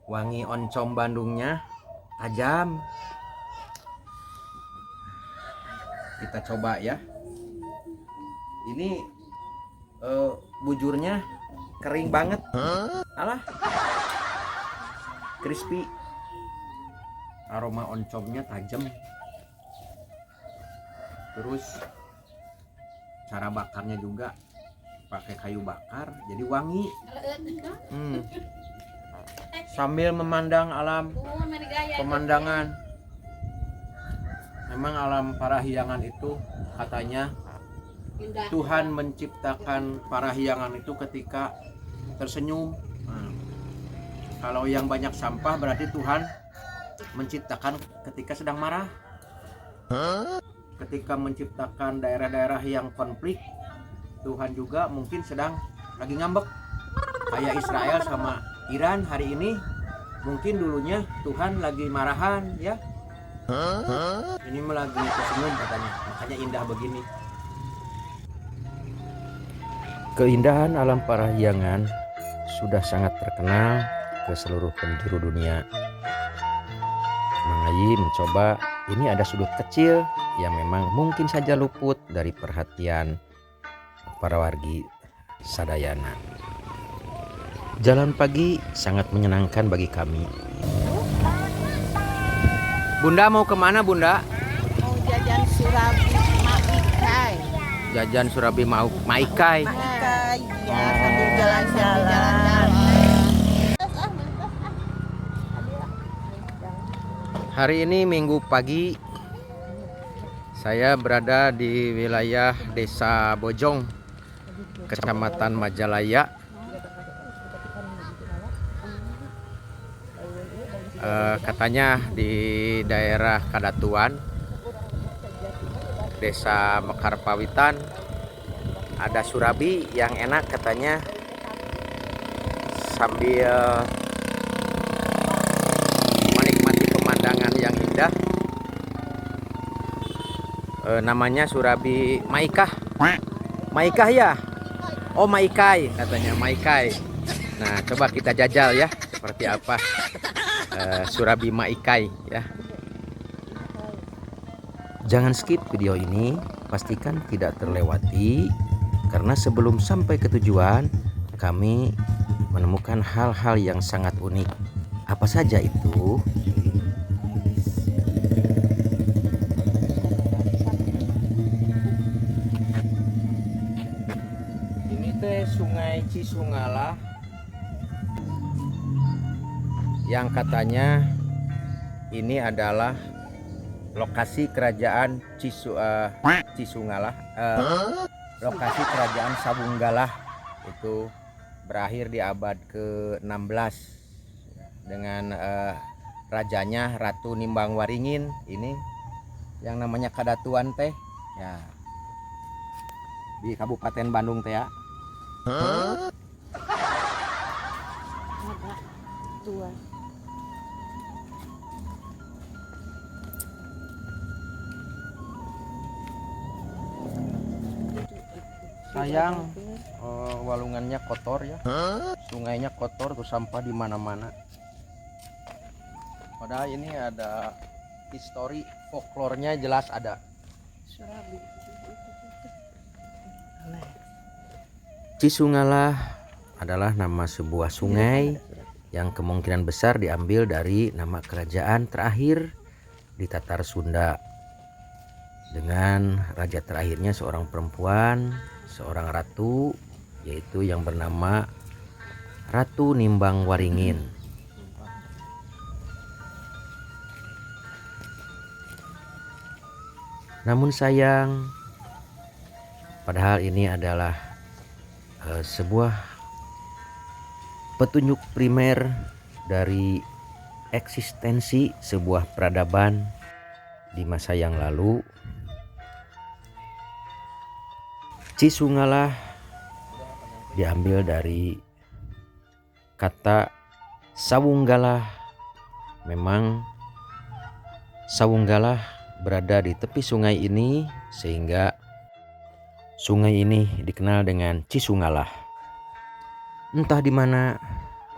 Wangi oncom Bandungnya tajam. Kita coba ya. Ini bujurnya kering banget. Alah. Crispy. Aroma oncomnya tajam. Terus cara bakarnya juga pakai kayu bakar, jadi wangi. Sambil memandang alam, pemandangan. Memang alam Parahyangan itu katanya Indah. Tuhan menciptakan Parahyangan itu ketika tersenyum. Nah, kalau yang banyak sampah berarti Tuhan menciptakan ketika sedang marah. Ketika menciptakan daerah-daerah yang konflik, Tuhan juga mungkin sedang lagi ngambek. Kayak Israel sama Iran hari ini, mungkin dulunya Tuhan lagi marahan ya. Ini mah lagi tersenyum katanya, makanya indah begini. Keindahan alam Parahyangan sudah sangat terkenal ke seluruh penjuru dunia. Mang Ayi mencoba, ini ada sudut kecil yang memang mungkin saja luput dari perhatian para wargi sadayana. Jalan pagi sangat menyenangkan bagi kami. Bunda mau kemana Bunda? Mau jajan surabi Maikai. Jajan surabi Maikai. Maikai, ya, sambil jalan-jalan. Hari ini Minggu pagi, saya berada di wilayah Desa Bojong, Kecamatan Majalaya. Katanya di daerah Kadatuan, Desa Mekarpawitan, ada surabi yang enak katanya, sambil menikmati pemandangan yang indah. Namanya surabi Maikah. Maikah ya? Oh, Maikai katanya, Maikai. Nah, coba kita jajal ya seperti apa surabi Maikai ya. Jangan skip video ini, pastikan tidak terlewati, karena sebelum sampai ke tujuan kami menemukan hal-hal yang sangat unik. Apa saja itu? Ini teh Sungai Cisungalah yang katanya ini adalah lokasi kerajaan Cisungalah, lokasi kerajaan Sabunggalah itu berakhir di abad ke-16 dengan rajanya Ratu Nimbang Waringin. Ini yang namanya Kadatuan teh ya, di Kabupaten Bandung teh ya. Tua. Sayang, walungannya kotor ya. Sungainya kotor tuh, sampah di mana-mana. Padahal ini ada histori folklornya jelas ada. Cisungalah adalah nama sebuah sungai yang kemungkinan besar diambil dari nama kerajaan terakhir di Tatar Sunda, dengan raja terakhirnya seorang perempuan, seorang ratu, yaitu yang bernama Ratu Nimbang Waringin. Namun sayang, padahal ini adalah sebuah petunjuk primer dari eksistensi sebuah peradaban di masa yang lalu. Cisungalah diambil dari kata Sawunggalah. Memang Sawunggalah berada di tepi sungai ini, sehingga sungai ini dikenal dengan Cisungalah. Entah di mana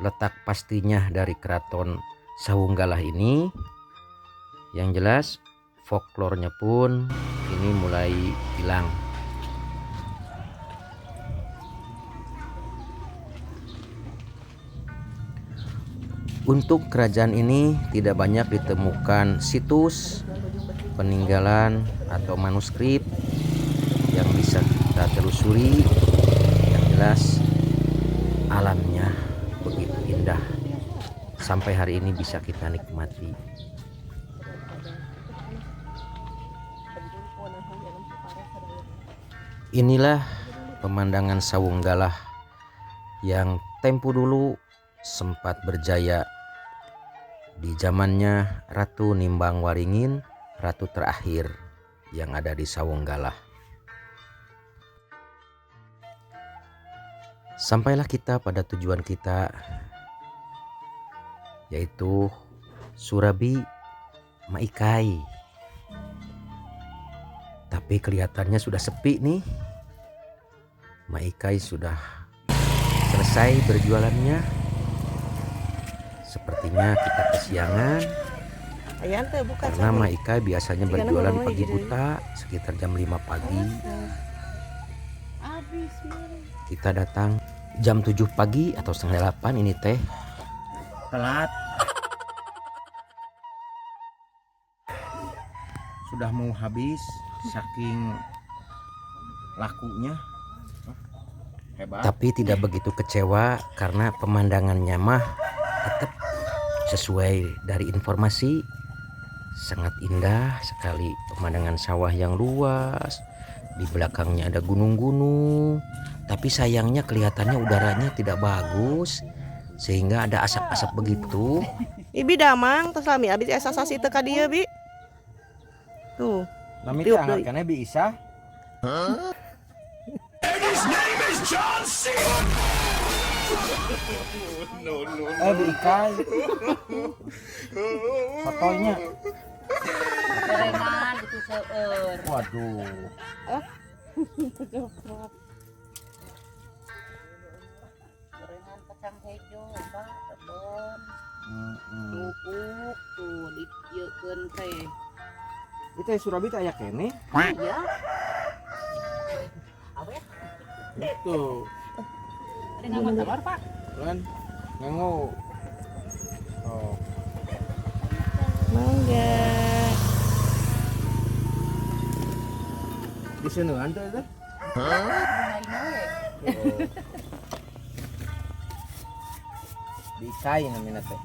letak pastinya dari Keraton Sawunggalah ini. Yang jelas folklornya pun ini mulai hilang. Untuk kerajaan ini tidak banyak ditemukan situs peninggalan atau manuskrip yang bisa kita telusuri. Yang jelas alamnya begitu indah sampai hari ini bisa kita nikmati. Inilah pemandangan Sawunggalah yang tempo dulu sempat berjaya di zamannya Ratu Nimbang Waringin, ratu terakhir yang ada di Sawunggalah. Sampailah kita pada tujuan kita, yaitu Surabi Maikai. Tapi kelihatannya sudah sepi nih. Maikai sudah selesai berjualannya. Sepertinya kita kesiangan Ayan teh buka karena Maikai biasanya Jika berjualan nama pagi gitu. buta sekitar jam 5 pagi. Habis meureun. Kita datang jam 7 pagi atau setengah 8 ini teh. Telat. Sudah mau habis saking lakunya. Hebat. Tapi tidak begitu kecewa karena pemandangannya mah tetap sesuai dari informasi, sangat indah sekali pemandangan sawah yang luas. Di belakangnya ada gunung-gunung, tapi sayangnya kelihatannya udaranya tidak bagus sehingga ada asap-asap begitu. Ibi damang tos lami abis asa sasi teu ka dieu bi. Tuh. Nami teh Tiup angkat deui. keneh Bi Isa. Eh, Bi Ikai. Sotonya. Gorengan itu seueur. Waduh. Gorengan kacang hijau, Pak, rebon, Mm-mm. kerupuk tuh diieukeun teh. Itu surabi teh aya keneh. Iya. Awet. Itu. Ada nganggo telur, Pak? Kan nganggo. Oh, Mangga. di seuneun teh teh. Lain we. Oh. Bi Ikai namina teh.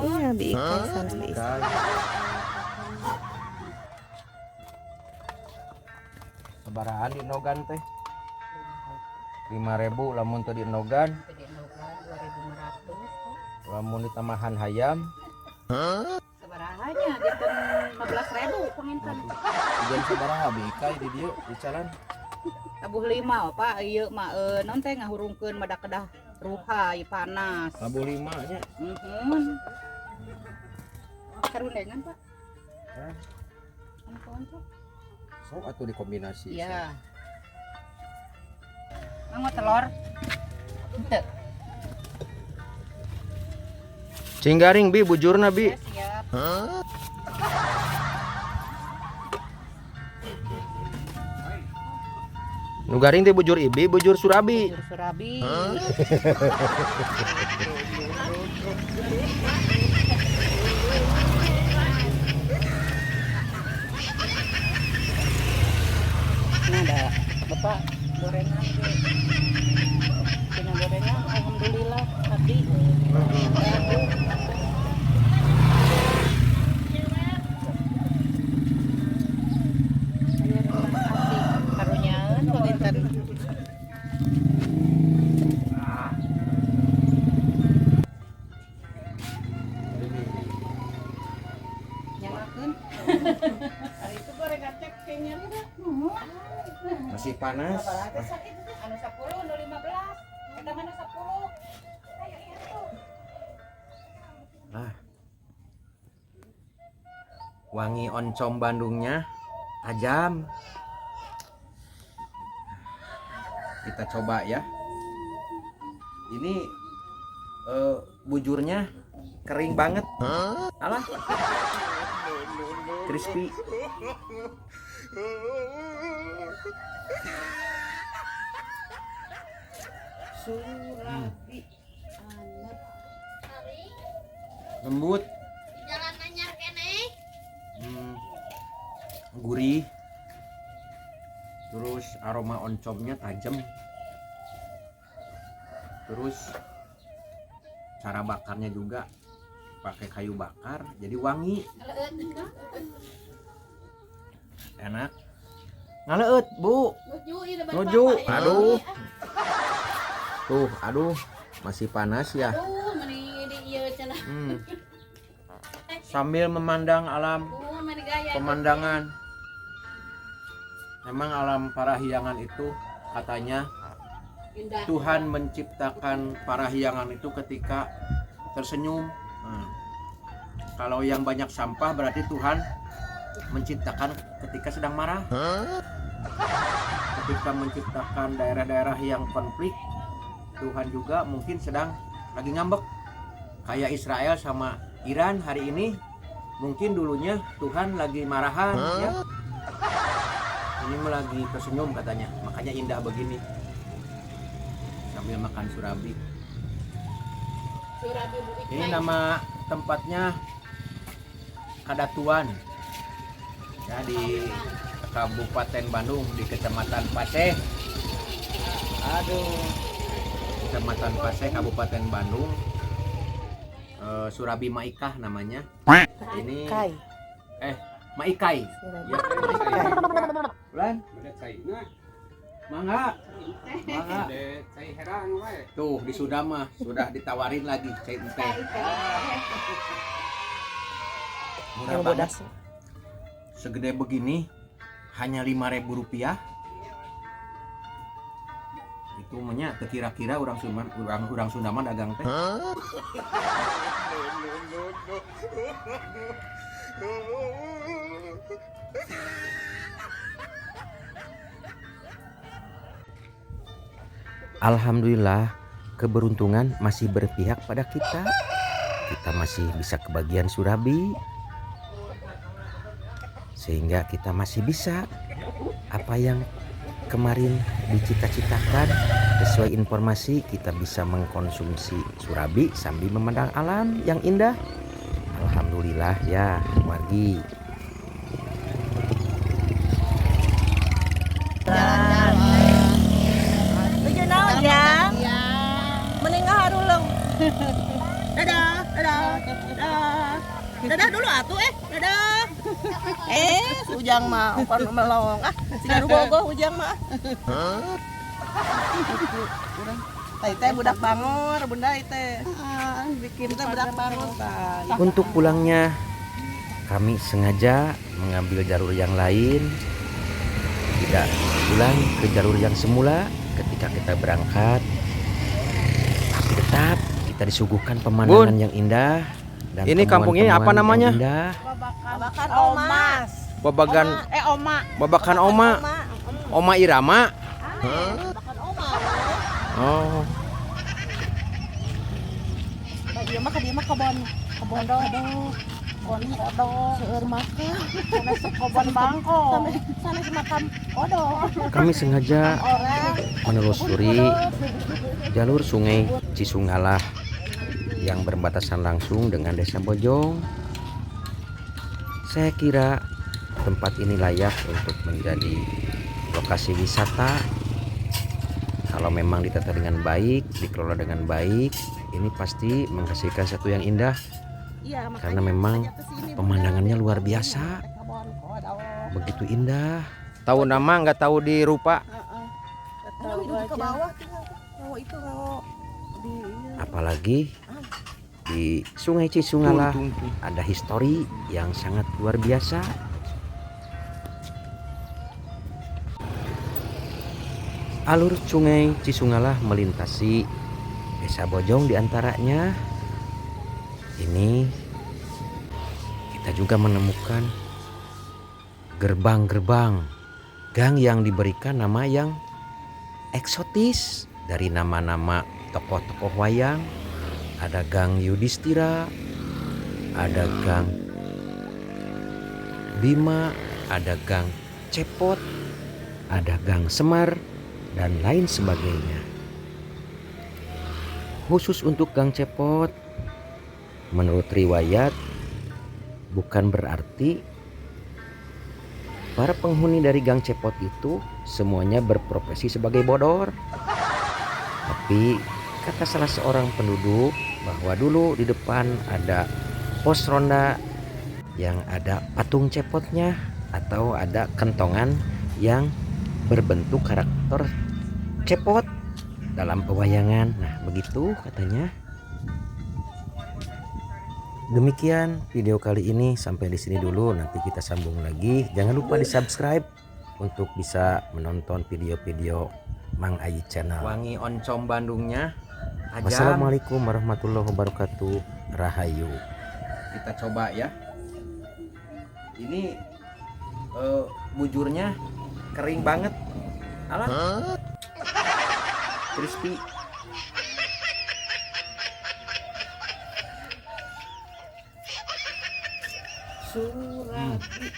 Iya Bi Ikai sanes Bi Isa. Ikai. Sabarahaan diendogan teh? 5.000 lamun teu diendogan, Gede nogan 2.500, Pak. lamun ditambahan hayam Sabaraha nya janten 15.000 panginten. Jam sabaraha Bi Ikai di dieu di jalan? Tabuh lima, Pak, ieu mah naon teh ngahurungkeun mada kedah ruha ieu panas. Tabuh lima nya. Nuhun. Karundengan, Pak? Hah? Anu kawan tuh? Sok atuh dikombinasi. Iya. Nganggo telur? Henteu. Cing garing Bi bujurna Bi. Ya, siap. Nu garing teh bujur ibi, bujur surabi. Bujur surabi. Nah, ada Bapak gorengan ge. Tina gorengan alhamdulillah tadi. Aduh. Ayo, terima kasih. Karunyaeun panginten. Nyalakeun. Hari itu gorengan cekengnya udah. Masih panas. Anu 10, anu 15. Eta mana 10? Ayo ieu tuh. Ah. Wangi oncom Bandungnya tajam. Kita coba ya. Ini Bujurnya kering banget. Alah. Crispy. Surabi anget. Lembut. Jalan anyar keneh. Gurih. Terus aroma oncomnya tajam. Terus cara bakarnya juga pakai kayu bakar, jadi wangi. Enak. Ngaleueut, Bu. Nuju ieu depan Nuju. bapak ya. Aduh. Tuh, aduh, masih panas ya. Aduh, meni di ieu cenah. Sambil memandang alam, Aduh, meni gaya. Pemandangan. Memang alam Parahyangan itu katanya Indah. Tuhan menciptakan Parahyangan itu ketika tersenyum. Nah, kalau yang banyak sampah berarti Tuhan menciptakan ketika sedang marah. Ketika menciptakan daerah-daerah yang konflik, Tuhan juga mungkin sedang lagi ngambek. Kayak Israel sama Iran hari ini, mungkin dulunya Tuhan lagi marahan ya. Ini mah lagi tersenyum katanya, makanya indah begini. Sambil makan surabi. Surabi Bu Ikai. Ini nama tempatnya Kadatuan. Ya, di Kabupaten Bandung, di Kecamatan Paseh. Aduh. Kecamatan Paseh, Kabupaten Bandung. Surabi Maikah namanya. Ini Kai. Maikai. Surabi. Ya, Maikai. Bulan? Mangga. Mangga. Tuh, di Sunda mah sudah ditawarin lagi cai teh. Murah Yang banget. bodas. Segede begini hanya Rp5.000. Itu mah kira-kira orang Sunda, orang Sunda mah dagang teh. Alhamdulillah, keberuntungan masih berpihak pada kita. Kita masih bisa kebagian surabi. Sehingga kita masih bisa apa yang kemarin dicita-citakan sesuai informasi, kita bisa mengkonsumsi surabi sambil memandang alam yang indah. Alhamdulillah ya, wargi. Jalan-jalan. Nuju naon ya? Iya. Mending ngaharuleng. Dadah, dadah, dadah. Dadah dulu atuh eh, dadah. Si Ujang mah ongkon melong. Ah, siga nu bogoh Ujang mah. Tah teh budak bangor, bunda teh. Ah, bikin Kita budak bangor tah. Untuk pulangnya, kami sengaja mengambil jalur yang lain, tidak pulang ke jalur yang semula ketika kita berangkat, tapi tetap kita disuguhkan pemandangan yang indah dan Ini kampung ini apa temuan-temuan yang namanya? indah. Babakan Omas. Babagan Oma. Babakan Oma, Oma Irama. Babakan Oma. Oh. Bah, ieu mah ka dieu mah kebon kebon kodok. Kebon kodok. Seueur makan. Sanes kebon bangkong. Sanes makam kodok. Kami sengaja Orang menelusuri jalur Sungai Cisungalah yang berbatasan langsung dengan Desa Bojong. Saya kira tempat ini layak untuk menjadi lokasi wisata. Kalau memang ditata dengan baik, dikelola dengan baik, ini pasti menghasilkan satu yang indah. Iya, makanya Karena memang ajak ke sini, Bunda. pemandangannya luar biasa. Kebon kodok. Begitu indah. Tahu nama nggak tahu di rupa. Heeh. Tahu ke bawah tinggal tuh. Ngawo itu ngawo di iya. Apalagi di Sungai Cisungalah ada histori yang sangat luar biasa. Alur Sungai Cisungalah melintasi Desa Bojong diantaranya. Ini kita juga menemukan gerbang-gerbang gang yang diberikan nama yang eksotis dari nama-nama tokoh-tokoh wayang. Ada Gang Yudistira, ada Gang Bima, ada Gang Cepot, ada Gang Semar, dan lain sebagainya. Khusus untuk Gang Cepot, menurut riwayat, bukan berarti para penghuni dari Gang Cepot itu semuanya berprofesi sebagai bodor. Tapi kata salah seorang penduduk bahwa dulu di depan ada pos ronda yang ada patung cepotnya atau ada kentongan yang berbentuk karakter cepot dalam pewayangan. Nah, begitu katanya. Demikian video kali ini, sampai di sini dulu. Nanti kita sambung lagi. Jangan lupa di subscribe untuk bisa menonton video-video Mang Ayi Channel. Wangi oncom Bandungnya tajam. Wassalamualaikum warahmatullahi wabarakatuh. Rahayu. Kita coba ya. Ini bujurnya kering banget. Alah. Crispy. Surabi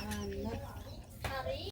anak.